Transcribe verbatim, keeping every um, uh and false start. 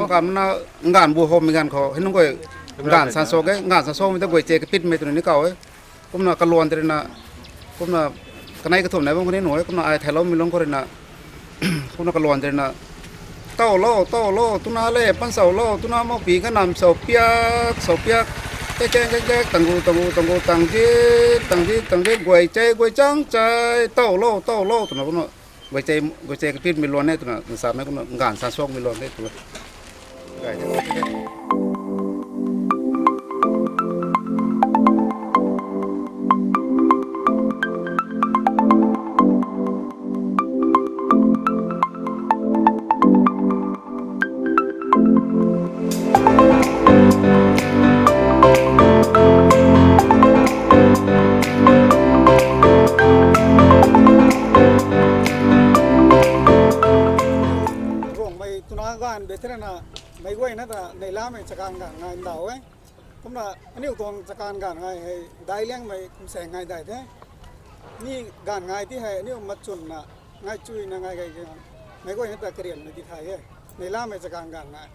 Kamna nganv bu howmei ganv khou hei nunc guay nganv san so e, nganv san somei ta guay che kapitmei twna ni kaw e. Kumna kaluan tei rina, kumna kanei kathumh nai bam kani nuh e, kumna ai theiloumei lung khou rina, kumna kaluan tei rina, tawlou, tawlou, twna le, pan sawlou, twna moupi kanam sau piak, sau piak, kek kek kek kek, tanggu, tanggu, tanggu, tangzit, tangzit, tangzit, guay che, guay chang chai, tawlou, tawlou, twna kumna, guay che, guay che kapitmei luan e twna, nsamei kumna, nganv san somei luan e twna. Ruangmei twna ganv be the na, meic guayna ta neihlamei chakan ganv ngai ndau e. Kumna aniu tuang chakan ganv ngai hei daic liangmei kum saeng ngai dai the. Mi ganv ngai ti hei aniu machunna, ngai chuyna ngai gay, meic guayna ta karianmei ti thay e. Neihlamei chakan ganv ngai.